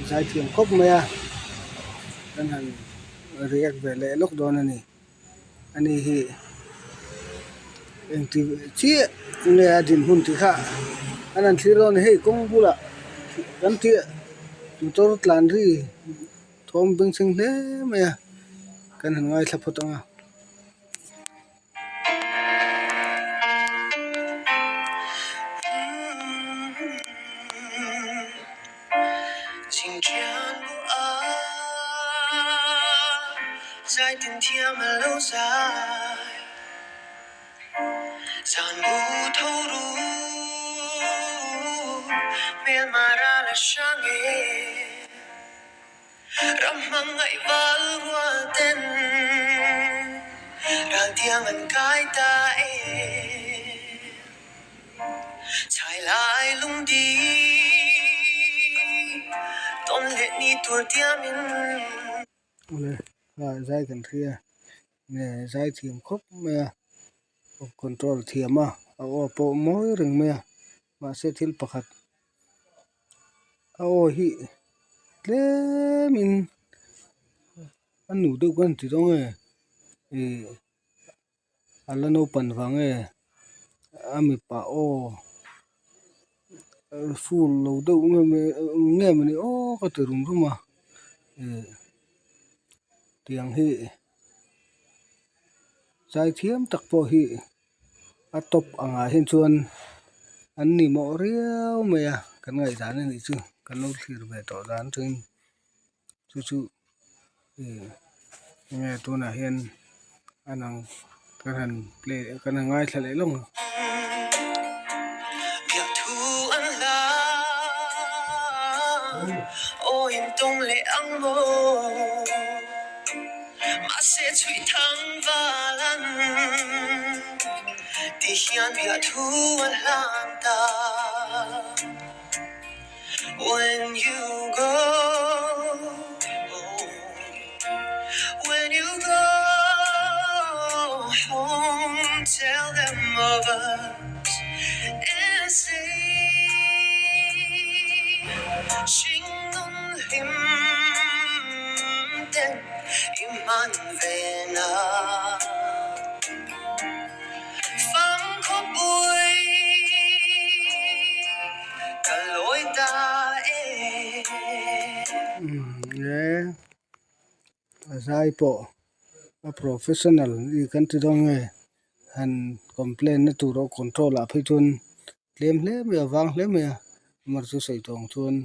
Zaithiam khawp mai a kan han react ve leh lawk dawn a ni ani hi engti chiah nge a dinhmun tih kha an han thlir dawn a ni hei kawng bulah kan tih motor tlan ri thawm bengchheng hle mai a kan han ngaithla phawt ang a. Awle zai kan hria nge zai thiam khawp mai a control thiam a a aw pawh mawi reng mai a mahse thil pakhat a aw hi tlemin a nu deuh ka han ti dawn nge ih a la naupan vang nge a mipa aw full lo deuh nge mawni aw ka ti rum rum a ih tiang hi zai thiam tak pawh hi. A top angah hian chuan an ni mawh riau mai a kan ngaihdan a nih chu kan lo thlir ve tawh dan atangin chu chu ih enge tunah hian a lang kan han play kan han ngaithla leh lawk ang. A zai pawh a professional ni kan ti dawn nge han complaint na tur a control ah phei chuan tlem hle mai a vang hle mai a amaherawhchu sawi tawh ang chuan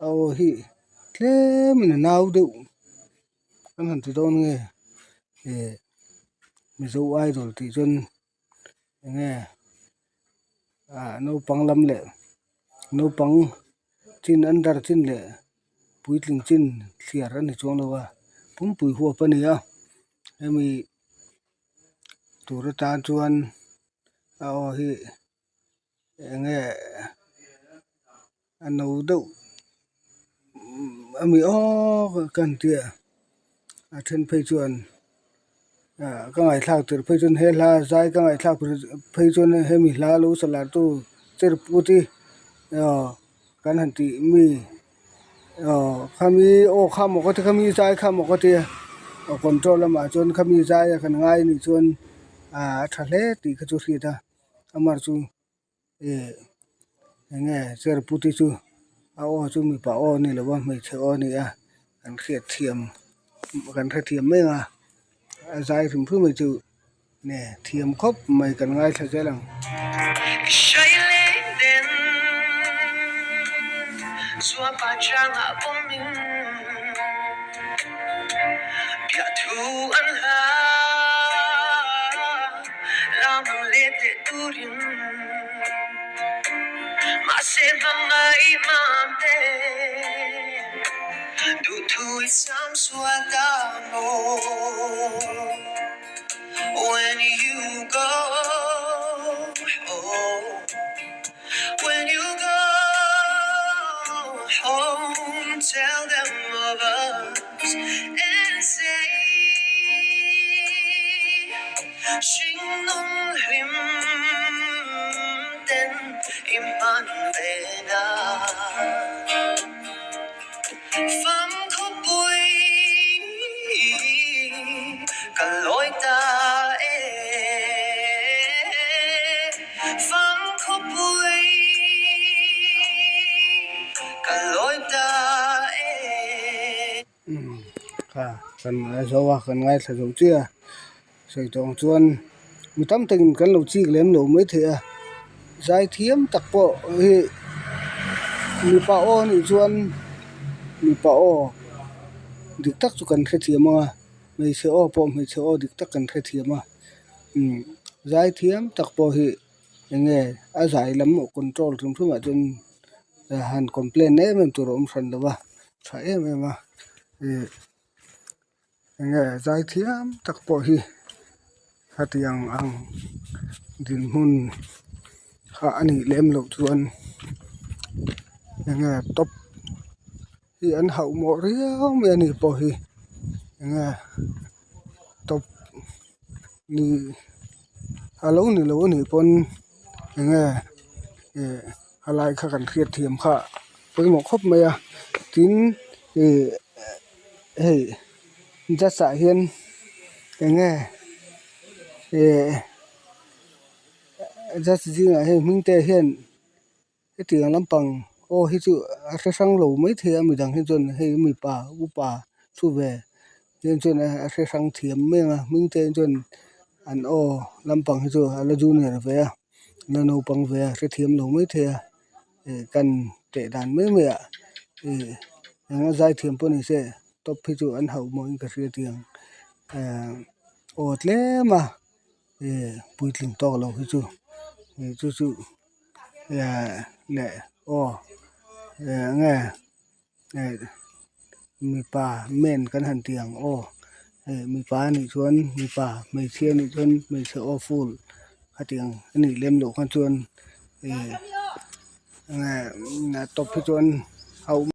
a aw hi tlemin a nau deuh. An han ti dawn nge ih Mizo idol tih chuan enge ah naupang lam leh naupang chin under chin leh puitling chin thliar a ni chuang lo a pumpui huap a ni a hemi tur atan chuan a aw hi enge a no deuh ami awk ka han ti a a then phei chuan ah ka ngaihthlak tirh phei chuan he hla zai ka ngaihthlak phei chuan hemi hla lo sa lar tu cher put hi aw kan han tih mi aw khami aw kha maw ka ti khami zai kha maw ka tia aw control lamah chuan khami zai a kan ngai anih chuan ah a tha hle tih kha chu hriat a amar chu. Ih enge chair put hi chu a aw chu mipa aw a ni lo a hmeichhe aw a ni a kan hriat thiam kan hrethiam mai ang a a zai hrim hrim hi chu nge thiam khawp mai kan ngaithla zel ang. Kha kan zo a kan ngaithla zo chiah a sawi tawh ang chuan mi tam takin kan lo chik lem lo maithei a zai thiam tak pawh hi mipa aw anih chuan mipa aw dik tak chu kan hrethiam ang a hmeichhe aw pawh hmeichhe aw dik tak kan hrethiam a umm zai thiam tak pawh hi eng nge a zai lam control hrim hrim ah chuan han complaint em em tur a awm hran lo va tha em em a ih eng nge zai thiam tak pawh hi hetiang ang dinhmun kha a nih lem loh chuan eng nge top hi an hauh mawh riau mai a ni pawh hi eng nge top ni a lo ni lo a nih pawn eng nge ih a lai kha kan hriat thiam kha pawimawh khawp mai a tin ih hei judge ah hian eng nge ih judge zingah hian hming te hian hetiang lampang aw hi chu a hre hrang lo maithei a midang hi chuan hei mipa upa thu ve hian chuan a hre hrang thiam mai ang a hming te chuan an aw lampang hi chu a la junior ve a la naupang ve a hrethiam lo maithei a ih kan teh dan mai mai ah ih eng a zai thiam pawh ni se top hi chu an hauh mawhin ka hria tih ang ehh aw tlem a ih puitling tawk lo hi chu ih chu chu ehh leh aw eng nge eh mipa men kan han tih ang aw eh mipa anih chuan mipa hmeichhia anih chuan hmeichhe aw full khatiang anih lem loh khan chuan eh eng nge top hi chuan hauh.